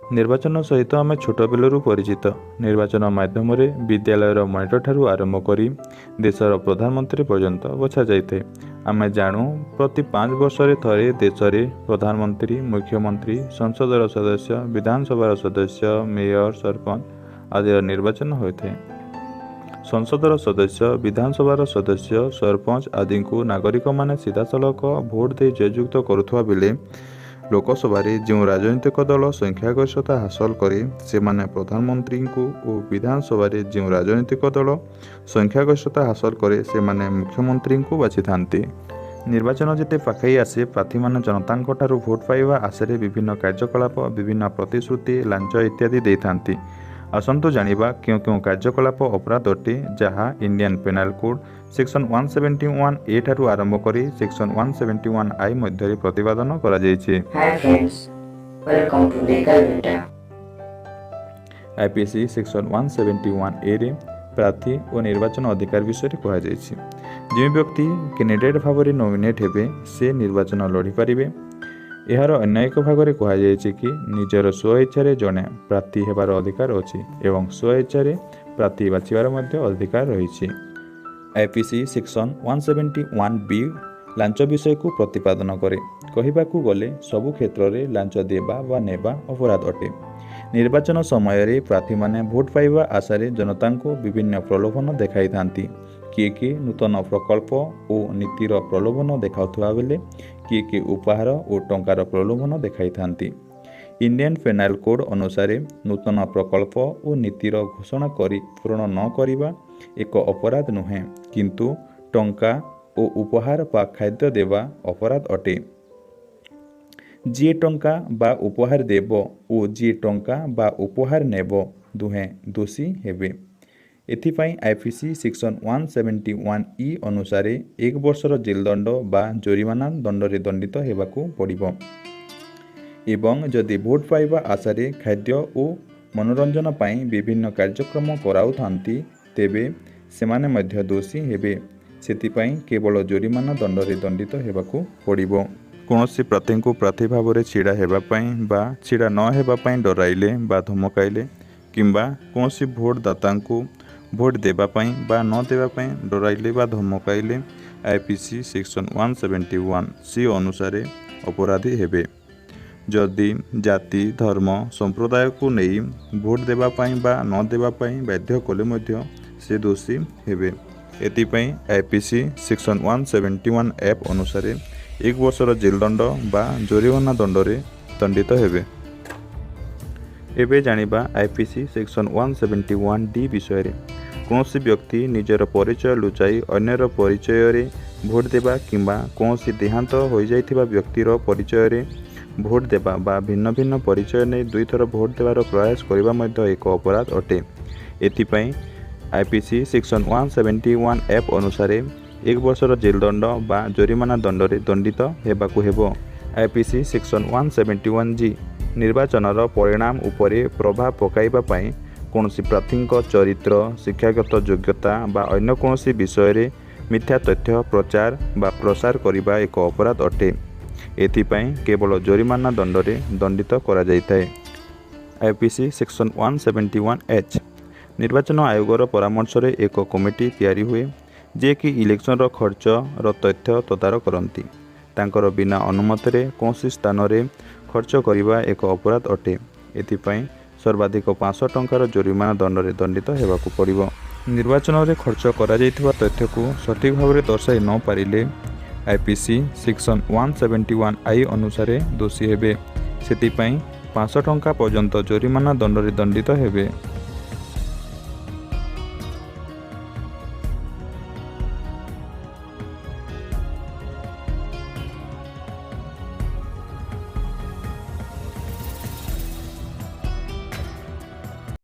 ନିର୍ବାଚନ ସହିତ ଆମେ ଛୋଟ ବେଳରୁ ପରିଚିତ। ନିର୍ବାଚନ ମାଧ୍ୟମରେ ବିଦ୍ୟାଳୟର ମନିଟରଠାରୁ ଆରମ୍ଭ କରି ଦେଶର ପ୍ରଧାନମନ୍ତ୍ରୀ ପର୍ଯ୍ୟନ୍ତ ବଛାଯାଇଥାଏ। ଆମେ ଜାଣୁ, ପ୍ରତି 5 ବର୍ଷରେ ଥରେ ଦେଶରେ ପ୍ରଧାନମନ୍ତ୍ରୀ, ମୁଖ୍ୟମନ୍ତ୍ରୀ, ସଂସଦର ସଦସ୍ୟ, ବିଧାନସଭାର ସଦସ୍ୟ, ମେୟର, ସରପଞ୍ଚ ଆଦିର ନିର୍ବାଚନ ହୋଇଥାଏ। ସଂସଦର ସଦସ୍ୟ, ବିଧାନସଭାର ସଦସ୍ୟ, ସରପଞ୍ଚ ଆଦିଙ୍କୁ ନାଗରିକମାନେ ସିଧାସଳଖ ଭୋଟ ଦେଇ ଜୟଯୁକ୍ତ କରୁଥିବା ବେଳେ ଲୋକସଭାରେ ଯେଉଁ ରାଜନୈତିକ ଦଳ ସଂଖ୍ୟାଗରିଷ୍ଠତା ହାସଲ କରେ, ସେମାନେ ପ୍ରଧାନମନ୍ତ୍ରୀଙ୍କୁ ଓ ବିଧାନସଭାରେ ଯେଉଁ ରାଜନୈତିକ ଦଳ ସଂଖ୍ୟାଗରିଷ୍ଠତା ହାସଲ କରେ, ସେମାନେ ମୁଖ୍ୟମନ୍ତ୍ରୀଙ୍କୁ ବାଛିଥାନ୍ତି। ନିର୍ବାଚନ ଯେତେ ପାଖେଇ ଆସେ, ପ୍ରାର୍ଥୀମାନେ ଜନତାଙ୍କଠାରୁ ଭୋଟ ପାଇବା ଆଶାରେ ବିଭିନ୍ନ କାର୍ଯ୍ୟକଳାପ, ବିଭିନ୍ନ ପ୍ରତିଶ୍ରୁତି, ଲାଞ୍ଚ ଇତ୍ୟାଦି ଦେଇଥାନ୍ତି। ଆସନ୍ତୁ ଜାଣିବା କେଉଁ କେଉଁ କାର୍ଯ୍ୟକଳାପ ଅପରାଧ ଅଟେ, ଯାହା Indian Penal Code section 171A ଠାରୁ ଆରମ୍ଭ କରି ସେକ୍ସନ୍ 171I ମଧ୍ୟରେ ପ୍ରତିପାଦନ କରାଯାଇଛି। Hi friends, welcome to Legal Beta. IPC section 171ଏରେ ପ୍ରାର୍ଥୀ ଓ ନିର୍ବାଚନ ଅଧିକାର ବିଷୟରେ କୁହାଯାଇଛି। ଯେଉଁ ବ୍ୟକ୍ତି କ୍ୟାଣ୍ଡିଡେଟ୍ ଭାବରେ ନୋମିନେଟ୍ ହେବେ, ସେ ନିର୍ବାଚନ ଲଢ଼ିପାରିବେ। ଏହାର ଅନ୍ୟ ଏକ ଭାଗରେ କୁହାଯାଇଛି କି ନିଜର ସ୍ୱଇଚ୍ଛାରେ ଜଣେ ପ୍ରାର୍ଥୀ ହେବାର ଅଧିକାର ଅଛି ଏବଂ ସ୍ୱଇଚ୍ଛାରେ ପ୍ରାର୍ଥୀ ବାଛିବାର ମଧ୍ୟ ଅଧିକାର ରହିଛି। IPC section 171B ଲାଞ୍ଚ ବିଷୟକୁ ପ୍ରତିପାଦନ କରେ। କହିବାକୁ ଗଲେ ସବୁ କ୍ଷେତ୍ରରେ ଲାଞ୍ଚ ଦେବା ବା ନେବା ଅପରାଧ ଅଟେ। ନିର୍ବାଚନ ସମୟରେ ପ୍ରାର୍ଥୀମାନେ ଭୋଟ ପାଇବା ଆଶାରେ ଜନତାଙ୍କୁ ବିଭିନ୍ନ ପ୍ରଲୋଭନ ଦେଖାଇଥାନ୍ତି। କିଏ କିଏ ନୂତନ ପ୍ରକଳ୍ପ ଓ ନୀତିର ପ୍ରଲୋଭନ ଦେଖାଉଥିବା ବେଳେ କିଏ କିଏ ଉପହାର ଓ ଟଙ୍କାର ପ୍ରଲୋଭନ ଦେଖାଇଥାନ୍ତି। ଇଣ୍ଡିଆନ୍ ପେନାଲ୍ କୋଡ୍ ଅନୁସାରେ ନୂତନ ପ୍ରକଳ୍ପ ଓ ନୀତିର ଘୋଷଣା କରି ପୂରଣ ନ କରିବା ଏକ ଅପରାଧ ନୁହେଁ, କିନ୍ତୁ ଟଙ୍କା ଓ ଉପହାର ବା ଖାଦ୍ୟ ଦେବା ଅପରାଧ ଅଟେ। ଯିଏ ଟଙ୍କା ବା ଉପହାର ଦେବ ଓ ଯିଏ ଟଙ୍କା ବା ଉପହାର ନେବ, ଦୁହେଁ ଦୋଷୀ ହେବେ। ଏଥିପାଇଁ IPC section 171E ଅନୁସାରେ 1 ବର୍ଷର ଜେଲଦଣ୍ଡ ବା ଜୋରିମାନା ଦଣ୍ଡରେ ଦଣ୍ଡିତ ହେବାକୁ ପଡ଼ିବ ଏବଂ ଯଦି ଭୋଟ ପାଇବା ଆଶାରେ ଖାଦ୍ୟ ଓ ମନୋରଞ୍ଜନ ପାଇଁ ବିଭିନ୍ନ କାର୍ଯ୍ୟକ୍ରମ କରାଉଥାନ୍ତି, ତେବେ ସେମାନେ ମଧ୍ୟ ଦୋଷୀ ହେବେ। ସେଥିପାଇଁ କେବଳ ଜୋରିମାନା ଦଣ୍ଡରେ ଦଣ୍ଡିତ ହେବାକୁ ପଡ଼ିବ। କୌଣସି ପ୍ରାର୍ଥୀଙ୍କୁ ପ୍ରାର୍ଥୀ ଭାବରେ ଛିଡ଼ା ହେବା ପାଇଁ ବା ଛିଡ଼ା ନ ହେବା ପାଇଁ ଡରାଇଲେ ବା ଧମକାଇଲେ କିମ୍ବା କୌଣସି ଭୋଟଦାତାଙ୍କୁ ଭୋଟ ଦେବା ପାଇଁ ବା ନ ଦେବା ପାଇଁ ଡରାଇଲେ ବା ଧମକାଇଲେ IPC section 171C ଅନୁସାରେ ଅପରାଧୀ ହେବେ। ଯଦି ଜାତି, ଧର୍ମ, ସମ୍ପ୍ରଦାୟକୁ ନେଇ ଭୋଟ ଦେବା ପାଇଁ ବା ନ ଦେବା ପାଇଁ ବାଧ୍ୟ କଲେ ମଧ୍ୟ ସେ ଦୋଷୀ ହେବେ। ଏଥିପାଇଁ IPC section 171F ଅନୁସାରେ 1 ବର୍ଷର ଜେଲଦଣ୍ଡ ବା ଜୋରିମାନା ଦଣ୍ଡରେ ଦଣ୍ଡିତ ହେବେ। ଏବେ ଜାଣିବା IPC section 171D ବିଷୟରେ। କୌଣସି ବ୍ୟକ୍ତି ନିଜର ପରିଚୟ ଲୁଚାଇ ଅନ୍ୟର ପରିଚୟରେ ଭୋଟ ଦେବା କିମ୍ବା କୌଣସି ଦେହାନ୍ତ ହୋଇଯାଇଥିବା ବ୍ୟକ୍ତିର ପରିଚୟରେ ଭୋଟ ଦେବା ବା ଭିନ୍ନ ଭିନ୍ନ ପରିଚୟ ନେଇ ଦୁଇଥର ଭୋଟ ଦେବାର ପ୍ରୟାସ କରିବା ମଧ୍ୟ ଏକ ଅପରାଧ ଅଟେ। ଏଥିପାଇଁ IPC section 171F ଅନୁସାରେ 1 ବର୍ଷର ଜେଲଦଣ୍ଡ ବା ଜୋରିମାନା ଦଣ୍ଡରେ ଦଣ୍ଡିତ ହେବାକୁ ହେବ। IPC section 171G ନିର୍ବାଚନର ପରିଣାମ ଉପରେ ପ୍ରଭାବ ପକାଇବା ପାଇଁ କୌଣସି ପ୍ରାର୍ଥୀଙ୍କ ଚରିତ୍ର, ଶିକ୍ଷାଗତ ଯୋଗ୍ୟତା ବା ଅନ୍ୟ କୌଣସି ବିଷୟରେ ମିଥ୍ୟା ତଥ୍ୟ ପ୍ରଚାର ବା ପ୍ରସାର କରିବା ଏକ ଅପରାଧ ଅଟେ। ଏଥିପାଇଁ କେବଳ ଜୋରିମାନା ଦଣ୍ଡରେ ଦଣ୍ଡିତ କରାଯାଇଥାଏ। IPC section 171H ନିର୍ବାଚନ ଆୟୋଗର ପରାମର୍ଶରେ ଏକ କମିଟି ତିଆରି ହୁଏ, ଯିଏକି ଇଲେକ୍ସନର ଖର୍ଚ୍ଚର ତଥ୍ୟ ତଦାରଖ କରନ୍ତି। ତାଙ୍କର ବିନା ଅନୁମତିରେ କୌଣସି ସ୍ଥାନରେ ଖର୍ଚ୍ଚ କରିବା ଏକ ଅପରାଧ ଅଟେ। ଏଥିପାଇଁ ସର୍ବାଧିକ 500 ଟଙ୍କାର ଜୋରିମାନା ଦଣ୍ଡରେ ଦଣ୍ଡିତ ହେବାକୁ ପଡ଼ିବ। ନିର୍ବାଚନରେ ଖର୍ଚ୍ଚ କରାଯାଇଥିବା ତଥ୍ୟକୁ ସଠିକ୍ ଭାବରେ ଦର୍ଶାଇ ନ ପାରିଲେ IPC section 171I ଅନୁସାରେ ଦୋଷୀ ହେବେ। ସେଥିପାଇଁ 500 ଟଙ୍କା ପର୍ଯ୍ୟନ୍ତ ଜୋରିମାନା ଦଣ୍ଡରେ ଦଣ୍ଡିତ ହେବେ।